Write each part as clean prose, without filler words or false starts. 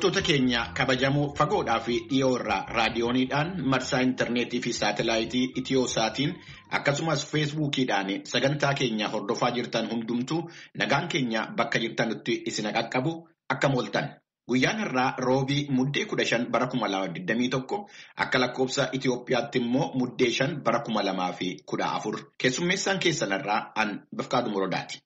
Hordoftoota keenya kabajamoo fagoodhaa fi dhiyoo irraa raadiyooniidhaan marsaa intarneetii fi saatalaayitii Itiyoosaatiin akkasumas feesbuukiidhaan sagantaa keenya hordofaa jirtan hundumtuu nagaan keenya bakka jirtanutti isin qaqqabu akkam ooltan. Guyyaan har'aa roobii muddee 15 bara 2021 akka lakkoofsa Itiyoophiyaatti immoo muddee 5 bara 2014 keessummeessaan keessan irraa an Bifqaadu Morodaati.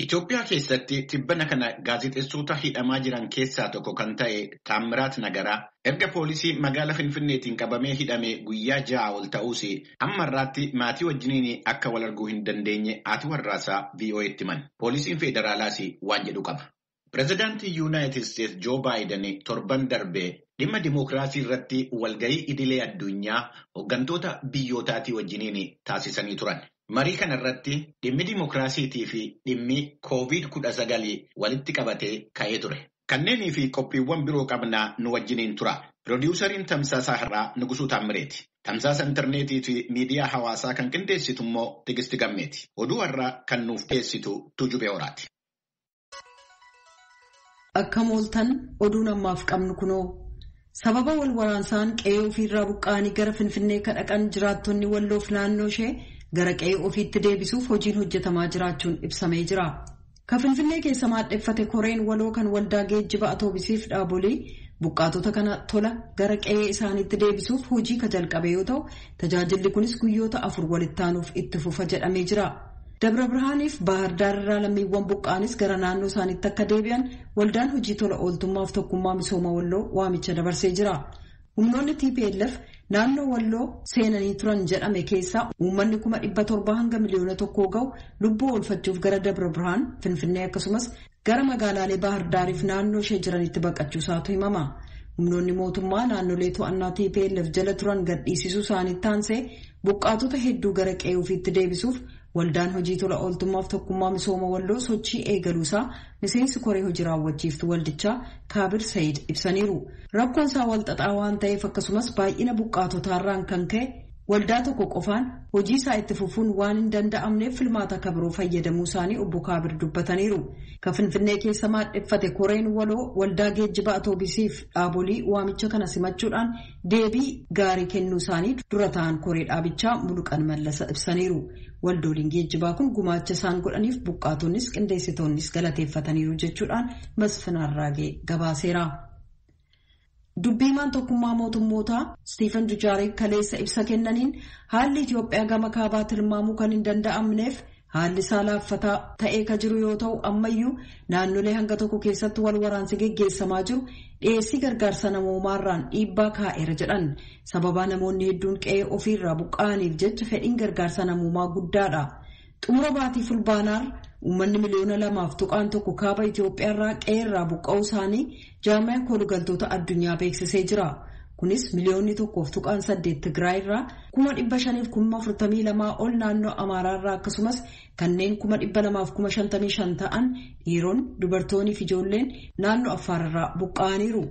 Itoophiyaa keessatti tibbana kana gaazexeessota hidhamaa jiran keessaa tokko kan ta'e Taammiraat Nagaraa erga poolisii magaalaa Finfinneetiin qabamee hidhame guyyaa 6 ol ta'uus amma irraatti maatii wajjiniin akka wal arguu hin dandeenye haati warraasaa VOA'tti himan. Poolisiin Federaalaas waan jedhu qaba. Pireezidaantii Yuunaayitid Isteetsi Joo Baayiden torban darbee dhimma dimookiraasii irratti walgahii idilee addunyaa hooggantoota biyyootaatii wajjiniin taasisanii turan. Marii kana irratti dhimmi dimookiraasiitii fi dhimmi COVID-19 walitti qabatee ka'ee ture. Kanneenii fi qophiiwwan biroo qabnaa nu wajjiniin tura. Pirodiwusariin Tamsaasaa Har'aa Nugusuu Taammireeti. Tamsaasa intarneetii fi miidiyaa hawaasaa kan qindeessitu immoo Tigisti Gammeeti. Oduu har'aa kan nuuf dhiyeessitu Tuujubee Horaati. Akkam ooltan oduun ammaaf qabnu kunoo. Sababa wal waraansaan qe'ee ofiirraa buqqa'anii gara Finfinnee kan dhaqan jiraattonni walloof naannoo ishee gara qe'ee ofiitti deebisuuf hojiin hojjetamaa jiraachuun ibsamee jira. Kan Finfinnee keessa maadheffate koreen waloo kan waldaa geejjiba atoobisiif dhaabolee buqqaatota kana tola gara qe'ee isaaniitti deebisuuf hojii ka jalqabe yoo ta'u tajaajilli kunis guyyoota 4 walitti aanuuf itti fufa jedhamee jira. Dabra Birhaaniif Baahir Daar irraa lammiiwwan buqqa'anis gara naannoo isaaniitti akka deebi'an waldaan hojii tola ooltummaaf tokkummaa misooma walloo waamicha dabarsee jira. Humnoonni TPLF naannoo walloo seenanii turan jedhame keessaa uummanni 700,000 hanga 1 million ga'u lubbuu oolfachuuf gara Dabra Birhaan Finfinnee akkasumas gara magaalaalee Baahir Daariif naannoo ishee jiranitti baqachuusaatu himama. Humnoonni mootummaa naannolee to'annaa TPLF jala turan gadhiisisuu isaaniitti aansee buqqaatota hedduu gara qe'ee ofiitti deebisuuf waldaan hojii tola ooltummaaf tokkummaa misooma walloo sochii eegaluusaa miseensi koree hojii raawwachiiftu waldichaa Kaabir Sayid ibsaniiru. Rakkoon isaa walxaxaa waan ta'eef akkasumas baay'ina buqqaatotaarraan kan ka'e waldaa tokko qofaan hojii isaa itti fufuun waan hin danda'amneef filmaata akka biroo fayyadamuu isaanii obbo Kaabir dubbataniiru. Kan Finfinnee keessa maadheffate koreen waloo waldaa geejjiba atoobisiif dhaabolii waamicha kana simachuudhaan deebii gaarii kennuu isaanii dura ta'an koree dhaabichaa Muluqan Mallasa ibsaniiru. Waldooliin geejjibaa kun gumaacha isaan godhaniif buqqaatonnis qindeessitoonnis galateeffataniiru jechuudhaan Masfin Arraagee gabaaseera. Dubbiimaan tokkummaa mootummootaa Stiifen Dujaareek kaleessa ibsa kennaniin haalli Itoophiyaa gama kaabaa tilmaamuu kan hin danda'amneef haalli isaa laaffataa ta'ee ka jiru yoo ta'u ammayyuu naannolee hanga tokko keessatti wal waraansi geggeessamaa jiru dhiyeessii gargaarsa namoomaarraan dhiibbaa kaa'eera jedhan. Sababaa namoonni hedduun qe'ee ofiirraa buqqa'aniif jecha fedhiin gargaarsa namoomaa guddaadha. Xumura baatii fulbaanaar uummanni 2.1 million kaaba Itoophiyaarraa qe'eerraa buqqa'uu isaanii jaarmiyaan koolugaltoota addunyaa beeksisee jira. Kunis 1.8 million Tigraayirraa 542,000 ol naannoo Amaaraarraa akkasumas kanneen 255,000 ta'an dhiironni dubartoonni fi ijoolleen naannoo Affaararraa buqqa'aniiru.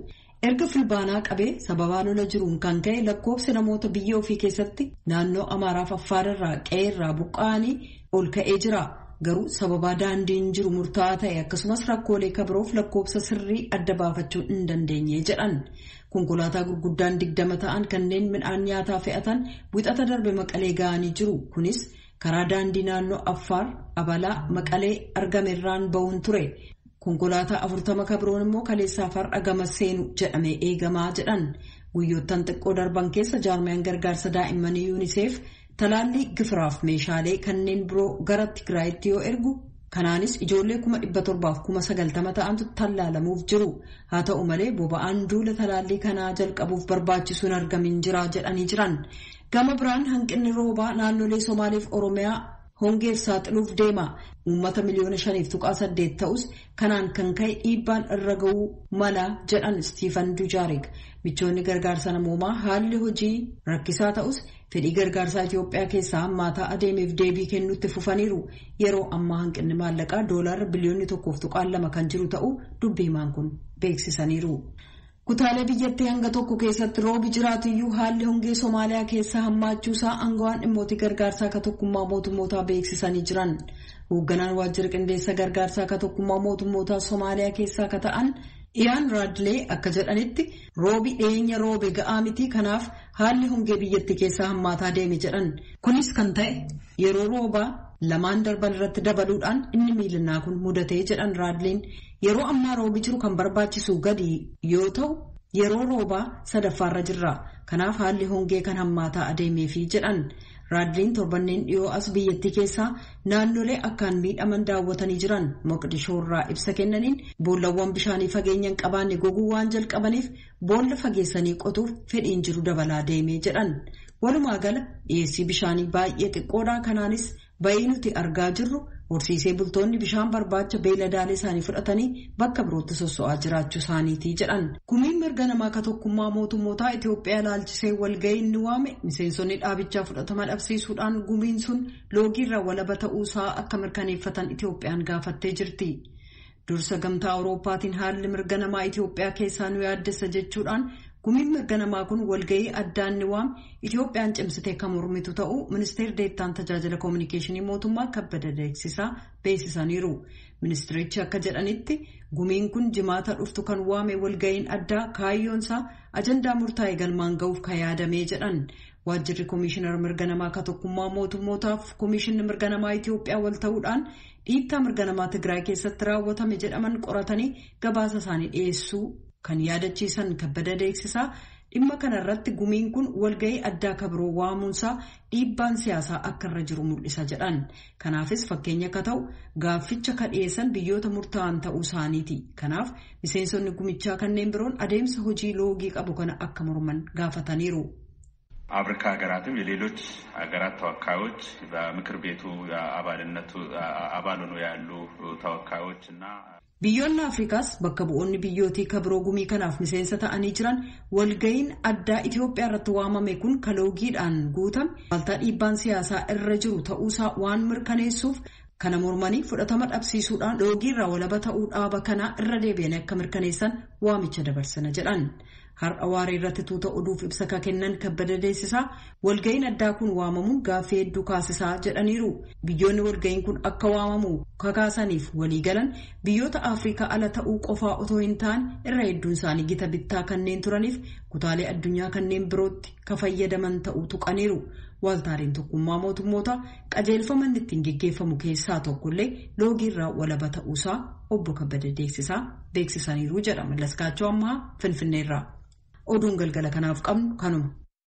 Erga fulbaanaa qabee sababaa lola jiruun kan ka'e lakkoofsi namoota biyya ofii keessatti naannoo Amaaraaf Affaararraa qe'eerraa buqqa'anii ol ka'ee jira. Garuu sababaa daandiin jiru murtaa'aa ta'e akkasumas rakkoolee kabiroof lakkoofsa sirrii adda baafachuu hin dandeenye jedhan. Konkolaataa gurguddaan 20 ta'an kanneen midhaan nyaataa fe'atan wixata darbe Maqalee ga'anii jiru. Kunis karaa daandii naannoo Affaar Abalaa Maqalee argamerraan ba'uun ture. Konkolaataa 40 kabiroon immoo kaleessa Affaar gama seenu jedhamee eegamaa jedhan. Guyyoottan xiqqoo darban keessa jaarmiyaan gargaarsa daa'immanii UNICEF talaallii gifiraaf meeshaalee kanneen biroo gara Tigraayitti yoo ergu kanaanis ijoollee 790,000 ta'antu tallaalamuuf jiru. Haa ta'u malee boba'aan duula talaallii kanaa jalqabuuf barbaachisuun argamin jira jedhanii jiran. Gama biraan hanqinni roobaa naannolee Somaaliif Oromiyaa hongeef saaxiluuf deema. Uummata 5.8 million ta'us kanaan kan ka'e dhiibbaan irra ga'uu mala jedhan Stiifen Dujaareek. Michoonni gargaarsa namoomaa haalli hojii rakkisaa ta'us fedhii gargaarsaa Itoophiyaa keessaa hammaataa adeemeef deebii kennuutti fufaniiru. Yeroo ammaa hanqinni maallaqaa doolaarra 1.2 biliyoona kan jiru ta'uu dubbi himaan kun beeksisaniiru. Kutaalee biyyattii hanga tokko keessatti roobi jiraatuyyuu haalli hongee Somaaliyaa keessaa hammaachuusaa aangawaan dhimmoota gargaarsaa akka tokkummaa mootummootaa beeksisanii jiran. Hoogganaan waajjira qindeessa gargaarsaa akka tokkummaa mootummootaa Somaaliyaa keessaa akka ta'an Iyaan Raadlee akka jedhanitti roobi dhiyeenya roobe ga'aa miti, kanaaf haalli hongee biyyattii keessaa hammaataa deeme jedhan. Kunis kan ta'e yeroo roobaa lamaan darban irratti dabaluudhaan inni miilinnaa kun mudatee jedhan Raadleen. Yeroo ammaa roobi jiru kan barbaachisu gadi yoo ta'u, yeroo roobaa sadaffaarra jirra. Kanaaf haalli hongee kan hammaataa adeemeefi jedhan. Raadliin torbanneen dhiyoo as biyyattii keessaa naannolee akkaan miidhaman daawwatanii jiran. Moqdishoo irraa ibsa kennaniin boollawwan bishaanii fageenya hin qabaanne goguu waan jalqabaniif boolla fageessanii qotuuf fedhiin jiru dabalaa deemee jedhan. Walumaa gala dhiyeessii bishaanii baay'ee xiqqoodha. Kanaanis bayii nuti argaa jirru horsiisee bultoonni bishaan barbaacha beeyladaalee isaanii fudhatanii bakka birootti sosso'aa jiraachuu isaaniiti jedhan. Gumiin mirga namaa ka tokkummaa mootummootaa Itoophiyaa ilaalchisee walga'ii inni waame miseensonni dhaabichaa fudhatama dhabsiisuudhaan gumiin sun loogiirraa walaba ta'uusaa akka mirkaneeffatan Itoophiyaan gaafattee jirti. Dursa gamtaa Awurooppaatiin haalli mirga namaa Itoophiyaa keessaa nu yaaddessa jechuudhaan gumiin mirga namaa kun walga'ii addaa inni waame Itoophiyaan cimsitee kan mormitu ta'uu ministeerri deettaan tajaajila koominikeeshinii mootummaa Kabbada Deeksisaa beeksisaniiru. Ministerichi akka jedhanitti gumiin kun jimaata dhuftu kan waame walga'iin addaa kaayyoonsaa ajandaa murtaa'e galmaan ga'uuf kan yaadamee jedhan. Waajjirri Komishinar mirga namaa ka tokkummaa mootummootaaf Komishinni mirga namaa Itoophiyaa wal ta'uudhaan dhiittaa mirga namaa Tigraay keessatti raawwatame jedhaman qoratanii gabaasa isaanii dhiyeessuu kan yaadachiisan Kabbada Deeksisaa, dhimma kana irratti gumiin kun walga'ii addaa kabiroo waamuunsaa dhiibbaan siyaasaa akka irra jiru mul'isa jedhan. Kanaafis fakkeenya akka ta'u gaafficha ka dhiyeessan biyyoota murtaa'an ta'uu isaaniiti. Kanaaf miseensonni gumichaa kanneen biroon adeemsa hojii loogii qabu kana akka morman gaafataniiru. አፍሪካ ሀገራትም የሌሎች ሀገራት ተወካዮች በምክር ቤቱ አባልነቱ አባል ሆነው ያሉ ተወካዮች እና Biyyoonni Afrikaas bakka bu'oonni biyyootii kabiroo gumii kanaaf miseensa ta'anii jiran walga'iin addaa Itoophiyaa irratti waamame kun kaloogiidhaan guutame waaltaa dhiibbaan siyaasaa irra jiru ta'uusaa waan mirkaneessuuf kana mormanii fudhatama dhabsiisuudhaan loogiirraa walaba ta'uu dhaaba kanaa irra deebi'anii akka mirkaneessan waamicha dabarsina jedhan. Har'a waaree irratti tuuta oduuf ibsa ka kennan Kabbada Deessisaa, walga'iin addaa kun waamamuun gaaffii hedduu kaasisaa jedhaniiru. Biyyoonni walga'iin kun akka waamamu kakaasaniif waliigalan biyyoota Afrikaa ala ta'uu qofaa otoo hin taane, irra hedduun isaanii gita bittaa kanneen turaniif kutaalee addunyaa kanneen birootti ka fayyadaman ta'uu tuqaniiru. Waaltaaleen tokkummaa mootummoota qajeelfama inni ittiin geggeeffamu keessaa tokkollee loogiirraa walaba ta'uusaa obbo Kabbada Deessisaa beeksisaniiru jedha Mallaskaachoo Ammaa Finfinneerraa. Oduun galgala kanaaf qabnu kanuma.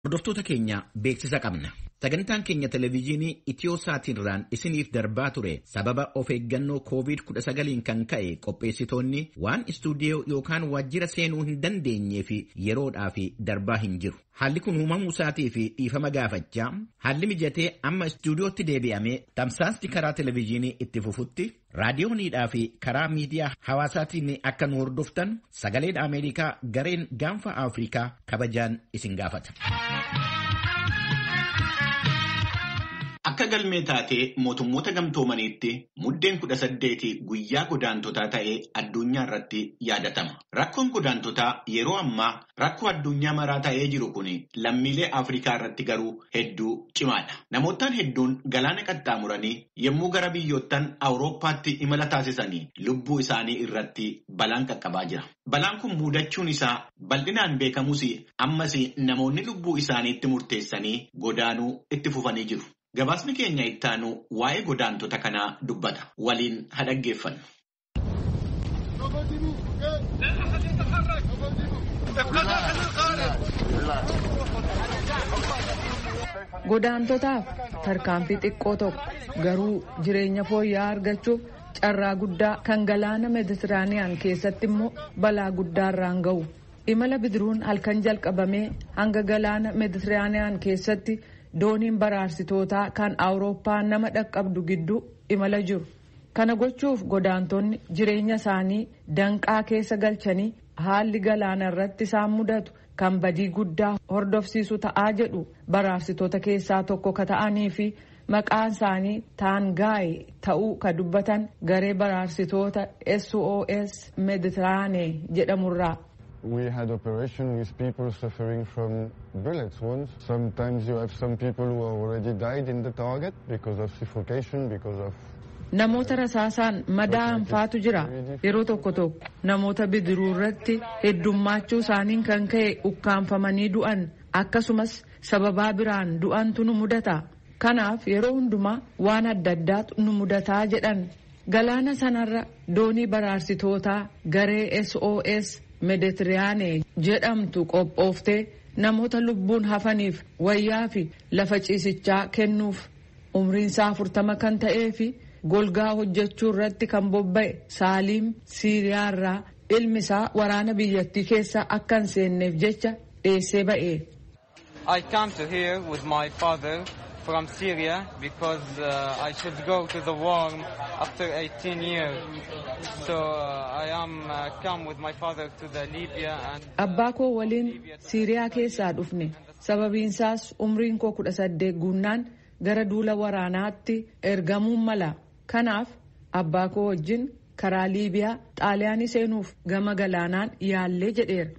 Hordoftoota keenya, beeksisa qabna. Sagantaan keenya televezyiinii Itiyoo-saatirraan isiniif darbaa ture sababa of eeggannoo COVID-19 kan ka'e qopheessitoonni waan istuudiyoo yookaan waajjira seenuu hin dandeenyee fi yeroodhaaf darbaa hin jiru. Haalli kun uumamuu isaatii fi dhiifama gaafachaa, haalli mijatee amma istuudiyootti deebi'amee tamsaasni karaa televezyiinii itti fufutti raadiyooniidhaa fi karaa miidiyaa hawaasaatiin akka nu hordoftan Sagaleen Ameerikaa gareen gaanfa Afrikaa kabajaan isin gaafata. Akka galmee taatee mootummoota gamtoomaniitti muddeen 18 guyyaa godaantotaa ta'ee addunyaa irratti yaadatama. Rakkoon godaantotaa yeroo ammaa rakkoo addunyaa maraa ta'ee jiru kun lammiilee Afrikaa irratti garuu hedduu cimaadha. Namoottan hedduun galaana qaxxaamuranii yommuu gara biyyoottan Awurooppaatti imala taasisanii lubbuu isaanii irratti balaan qaqqabaa jira. Balaan kun mudachuun isaa bal'inaan beekamus, ammas namoonni lubbuu isaaniitti murteessanii godaanuu itti fufanii jiru. Gabaasni keenya ittaanu waa'ee godaantota kanaa dubbata. Waliin haa dhaggeeffannu. Godaantotaaf tarkaanfii xiqqoo tokko garuu jireenya fooyya'aa argachuuf carraa guddaa kan galaana Meeditiraaniyaan keessatti immoo balaa guddaarraan ga'u. Imala bidiruun halkan jalqabamee hanga galaana Meeditiraaniyaan keessatti dooniin baraarsitootaa kan Awurooppaa nama dhaqqabdu gidduu imala jiru. Kana gochuuf godaantonni jireenya isaanii danqaa keessa galchanii haalli galaana irratti isaan mudatu kan badii guddaa hordofsiisu ta'aa jedhu baraarsitoota keessaa tokko ka ta'anii fi maqaan isaanii Taangaay ta'uu ka dubbatan garee baraarsitoota SOS Meditiraanee jedhamurraa. We had operation with people suffering from bullet wounds. Sometimes you have some people who already died in the target because of suffocation, because of Namoota rasaasaan madaa'an faatu jira. Yeroo tokko tokko namoota bidiruu irratti heddummaachuu isaaniin kan ka'e ukkaanfamanii du'an, akkasumas sababaa biraan du'antu nu mudata. Kanaaf yeroo hundumaa waan adda addaatu nu mudataa jedhan. Galaana sanarra doonii baraarsitootaa garee SOS Meditiraanee jedhamtu qophooftee namoota lubbuun hafaniif wayyaa fi lafa ciisichaa kennuuf. Umriinsaa 40 kan ta'ee fi golgaa hojjechuu irratti kan bobba'e Saaliim Siiriyaarraa ilmi isaa waraana biyyattii keessa akka hin seenneef jecha dheessee ba'e. I come to here with my father from Syria because I should go to the war after 18 years. So I am come with my father to the Libya and. Abbaa koo waliin Siiriyaa keessaa dhufne. Sababiinsaas umriin koo 18 guunnaan gara duula waraanaatti ergamuun mala. Kanaaf abbaa koo wajjin karaa Liibiyaa Xaaliyaanii seenuuf gama galaanaan yaallee jedheera.